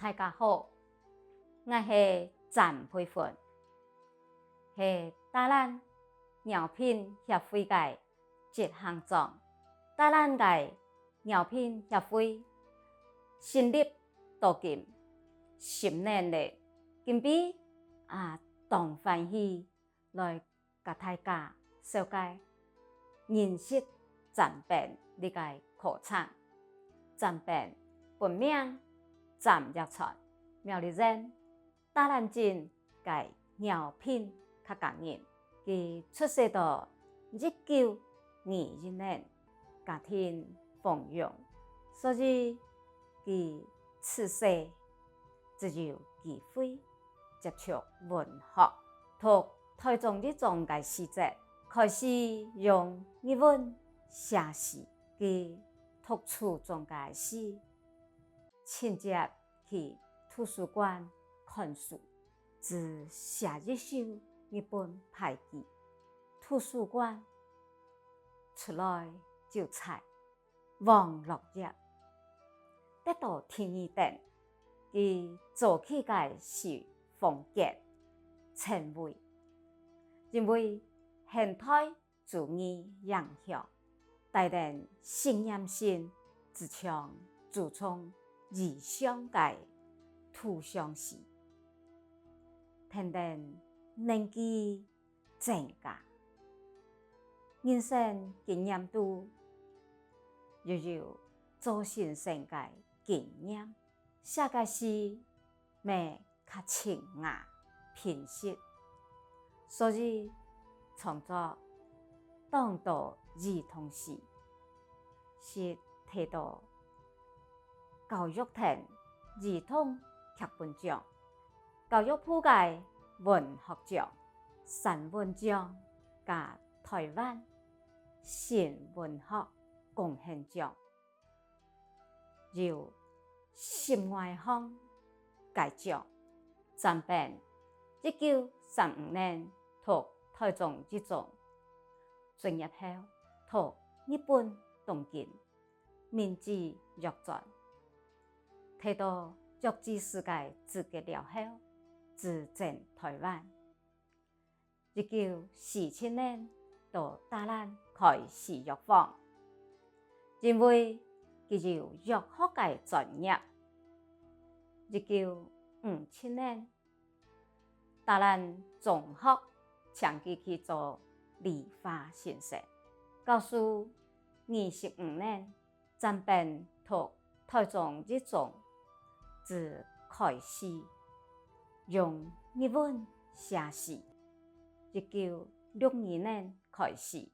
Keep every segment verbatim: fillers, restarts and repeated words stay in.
大家好，𠊎係詹佩芬，係大蘭饒平協會个執行長。大蘭个饒平協會成立到今十年了，今晡啊當歡喜來佮大家紹介認識詹冰這个課程。詹冰本名詹益川，苗栗縣大蘭鎮个饒平客家人。佢出世到一九二一年，家庭豐裕，所以佢自細就有機會接觸文學。讀臺中一中个時節，開始用日文寫詩。佢讀初中个時，盡輒去圖書館看書，就寫一首日文俳句：圖書館，出來就採黃落葉。得到第二等，佢早期个詩風格前衛，因為現代主義影響，帶等實驗性，就像注重意象个圖像詩。跈等年紀增加，人生經驗度又有做先生个經驗，寫个詩乜較清雅、平實，所以創作當多兒童詩，係得到教育廳兒童劇本獎、教育部个文學獎、散文獎佮臺灣新文學貢獻獎，有十外項个獎。詹冰一九三五年讀臺中一中，卒業後到日本東京明治藥專，得到藥劑師个資格了後，就轉臺灣。一九四七年到大蘭開西藥房，因為佢有藥學个專業。一九五七年，大蘭中學請佢去做理化先生，教書二十五年。詹冰讀臺中一中，就開始用日文寫詩。一九六二年開始，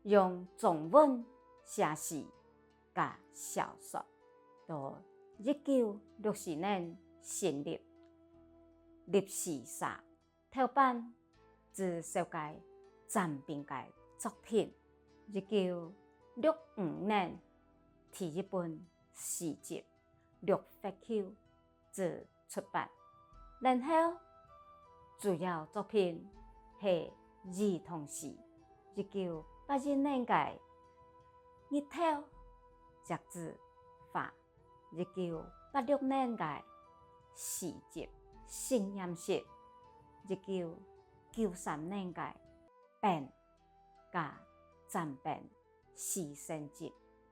用中文寫詩佮小說，到一九六四年成立笠詩社，頭版就紹介詹冰个作品。一九六五年第一本詩集《綠血球》就出版，然後主要作品係兒童詩。一九八一年个《日頭、擛子、花》，一九八六年个詩集《實驗室》，一九九三年个《冰》佮詹冰詩選集。